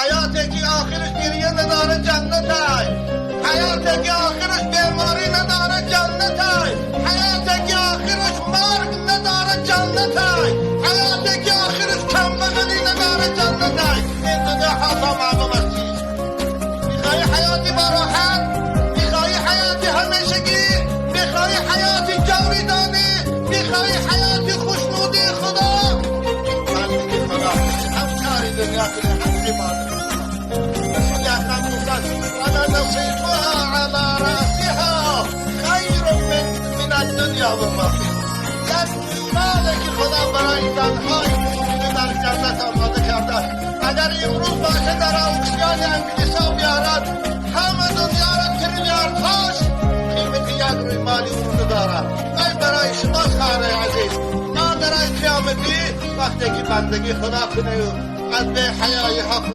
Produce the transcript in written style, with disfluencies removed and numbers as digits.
Ҳаёте ки охираш гиря надорад, ҷаннатай. Ҳаёте ки охираш беморӣ надорад, ҷаннатай. Ҳаёте ки охираш марг надорад, ҷаннатай. Ҳаёте ки охираш камбағалӣ надорад, ҷаннатай. Ин дунё ҳафа маълум аст чист. Мехоҳӣ ҳаёти бароҳат, мехоҳӣ ҳаёти ҳамешагӣ, мехоҳӣ ҳаёти ҷовидонӣ, мехоҳӣ ҳаёти хушнудии Худо. Бандагии Худо ҳам кори дунё кунӣ, ҳам ибодат. Расули Акрам гуфтанд: "ولنصيبها على رأسها خير من الدنيا وما فيها". یک ماله که خدا برای زنهای مؤمنه در جنت آماده کرده، اگر امروز باشه در auction انگلیسا بیارد، همه دنیا را تریلیاردهاش قیمت یک روی مالی او رو ندارد. ای برای شما خواهر عزیز، مادرای قیامتی، وقتی که بندگی خدا کنه و از بی حیایی ها